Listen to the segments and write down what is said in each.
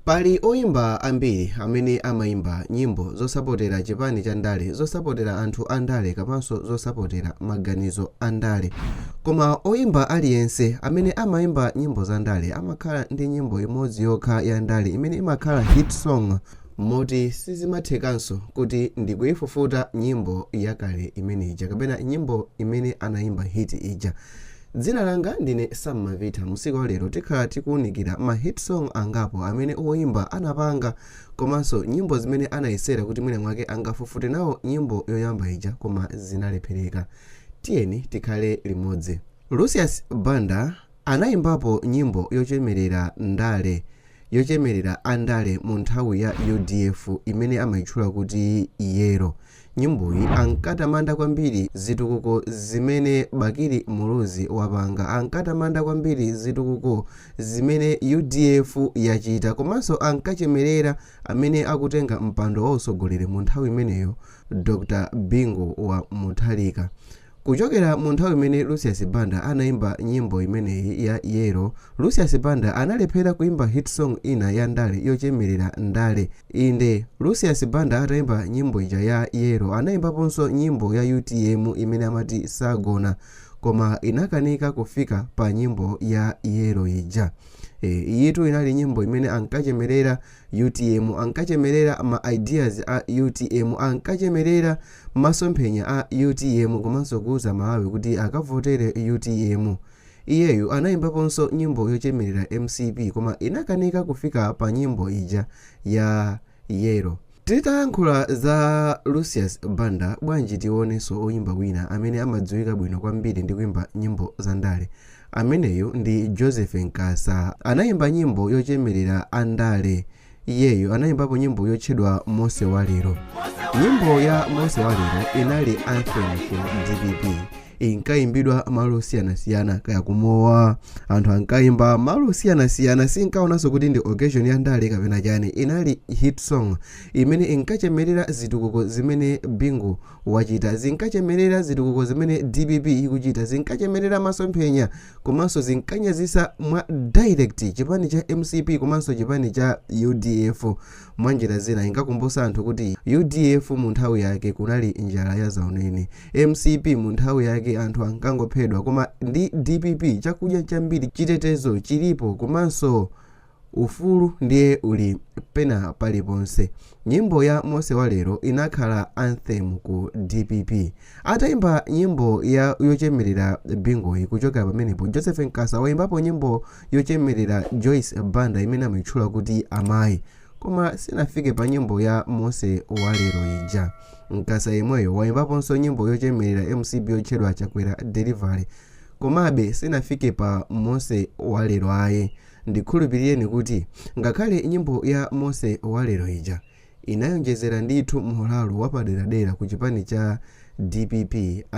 Pali oyimba ambiri amene amayimba nyimbo zosapotera chipani cha ndale, zosapotera anthu a ndale kapanso zosapotera maganizo a ndale. Koma oyimba aliyense amene amayimba nyimbo za ndale amakhala ndi nyimbo imodzi yokha ya ndale imene imakhala hit song, moti sizimathekanso kuti ndikuyifufuta nyimbo yakale imene ija kapena nyimbo imene anayimba hit ija. Dzina langa ndine Sam Mavita. Musiku wa lero tikhala tikuwunikira ma hit song angapo amene oyimba anapanga, komanso nyimbo zimene anayesera kuti mwina mwake angafufute nawo nyimbo yoyamba ija, koma zinalephereka. Tiyeni tikhale limodzi. Lucius Banda anayimbapo nyimbo yochemerera ndale, yochemerera andale mu nthawi ya UDF imene amayitchula kuti Yellow. Nyimboyi ankatamanda kwambiri zitukuko zimene Bakili Muluzi wapanga, ankatamanda kwambiri zitukuko zimene UDF yachita, komanso ankachemerera amene akutenga mpando wa usogoleri mu nthawi imeneyo, Dr Bingu wa Mutharika. Kuchokera mu nthawi imene Lucius Banda anayimba nyimbo imeneyi ya Yellow, Lucius Banda analephera kuimba hit song ina ya ndale yochemerera ndale. Inde, Lucius Banda atayimba nyimbo ija ya Yellow, anayimbaponso nyimbo ya UTM imene amati Sagona, koma inakanika kufika pa nyimbo ya Yellow ija. Iyitu inali nyimbo imene ankachemerera UTM, ankachemerera ma ideas a UTM, ankachemerera masomphenya a UTM, komanso kuuza Malawi kuti akavotere UTM. Iyeyu anayimbaponso nyimbo yochemerera MCP, koma inakanika kufika pa nyimbo ija ya Yellow. Titayankhula za Lucius Banda, bwanji tionenso oyimba wina amene amadziwika bwino kwambiri ndi kuimba nyimbo za ndale? Ameneyu ndi Joseph Nkasa. Anayimba nyimbo yochemerera andale. Iyeyo anayimbapo nyimbo yotchedwa Mose Walero. Nyimbo ya Mose Walero inali anthem ku DPP. Inkayimbidwa malo osiyanasiyana, kaya kumowa, anthu ankayimba malo osiyanasiyana. Sinkaonanso kuti ndi occasion ya ndale kapena chani. Inali hit song imene inkachemerera zitukuko zimene Bingu wachita, zinkachemerera zitukuko zimene DPP ikuchita, zinkachemerera masomphenya, komanso zinkanyazisa mwa direct chipani cha MCP komanso chipani cha UDF. Mwanjira zina, inkakumbutsa anthu kuti UDF mu nthawi yake kunali njala ya zaunene, MCP mu nthawi yake anthu ankangophedwa, koma ndi DPP chakudya chambiri, chitetezo chilipo, komanso ufulu ndiye uli pena paliponse. Nyimbo ya Mose Walero inakhala anthem ku DPP. Atayimba nyimbo ya yochemerera Binguyi, kuchokera pamenepo Joseph Nkasa wayimbapo nyimbo yochemerera Joyce Banda imene amayitchula kuti Amayi, koma sinafike pa nyimbo ya Mose Walero ija. Nkasa yemweyo wayimbaponso nyimbo yochemerera MCP yotchedwa Chakwera Delivery, komabe sinafike pa Mose Walero ayi. Ndikhulupirireni kuti ngakhale nyimbo ya Mose Walero ija inayonjezera ndithu morale wapaderadera ku chipani cha DPP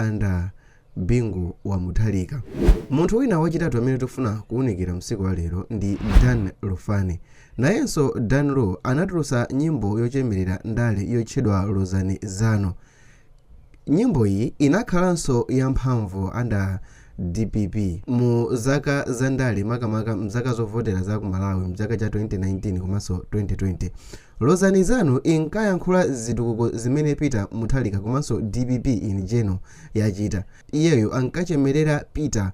under Bingu wa Mutharika. Munthu wina wachitatu amene tifuna kuwunikira msiku wa lero ndi Dan Lufani. Nayenso Dan Lu anatulutsa nyimbo yochemerera ndale yotchedwa Lozani Zanu. Nyimbo iyi inakhalanso yamphamvu under DPP mu zaka za ndale, makamaka mzaka zovotera za ku Malawi mchaka cha 2019 komanso 2020. Lozani Zanu inkayankhula zitukuko zimene Peter Mutharika komanso DPP in general yachita. Iyeyo ankachemerera Peter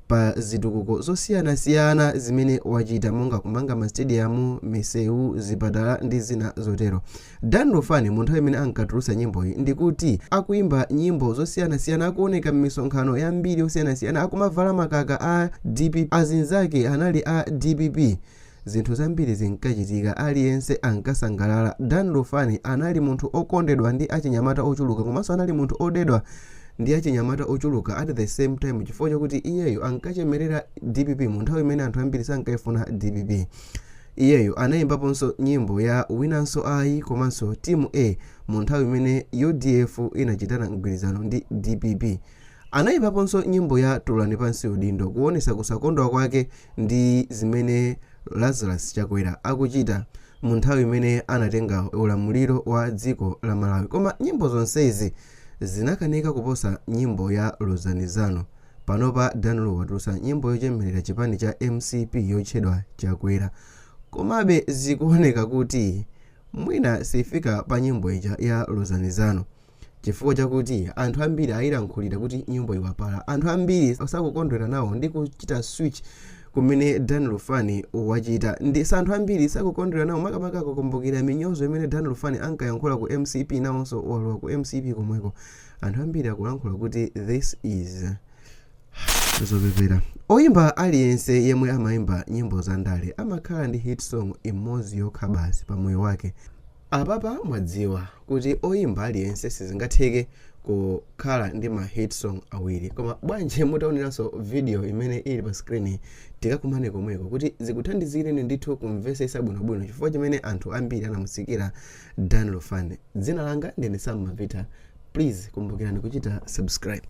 pa zitukuko zosiyanasiyana zimene wachita, monga kumanga mastadium, misewu, zipatala ndi zina zotero. Dan Lufani mu nthawi imene ankatulutsa nyimboyi, ndikuti akuimba nyimbo zosiyanasiyana, akuoneka m'misonkhano yambiri yosiyanasiyana, akumavala makaka a DPP, azinzake anali a DPP, zinthu zambiri zinkachitika, aliyense ankasangalala. Dan Lufani anali munthu okondedwa ndi achinyamata ochuluka, komanso anali munthu odedwa ndi achinyamata ochuluka at the same time, chifukwa chakuti iyeyo ankachemerera DPP mu nthawi imene anthu ambiri sankayifuna DPP. Iyeyo anayimbaponso nyimbo ya Winanso Ayi komanso Team A mu nthawi imene UDF inachitana mgwirizano ndi DPP. Anayimbaponso nyimbo ya Tulani Pansi Udindo, kuonesa kusakondwa kwake ndi zimene Lazarus Chakwera akuchita mu nthawi imene anatenga ulamuliro wa dziko la Malawi. Koma nyimbo zonsezi zinakanika kuposa nyimbo ya Lozani Zanu. Panopa Dan Lu watulutsa nyimbo yochemerera chipani cha MCP yotchedwa Chakwera. Koma Komabe zikuoneka kuti mwina sifika pa nyimbo ija ya Lozanizano, chifukwa chakuti anthu ambiri ayilankhulira kuti nyimbo iwapala. Anthu ambiri sakukondwera nawo ndi kuchita switch kumene Dan Lufani wachita, ndi anthu ambiri sakukondwera nawo, makamaka kukumbukira minyozo imene Dan Lufani ankayankhula ku MCP. Nawonso walowa ku MCP komweko. Anthu ambiri akulankhula kuti this is zopepera. Oyimba aliyense yemwe amayimba nyimbo za ndale amakhala ndi hit song imodzi yokha basi pa moyo wake. Apapa mwadziwa kuti oyimba aliyense sizingatheke kukhala ndi ma hit song awiri. Koma bwanji mutaoneranso video imene ili pa screen? Tikakumane komweko kuti zikuthandizireni ndithu kumvesesa bwinobwino chifukwa chimene anthu ambiri anamusikira Dan Lufani. Dzina langa ndine Sam Mavita. Please kumbukirani kuchita subscribe.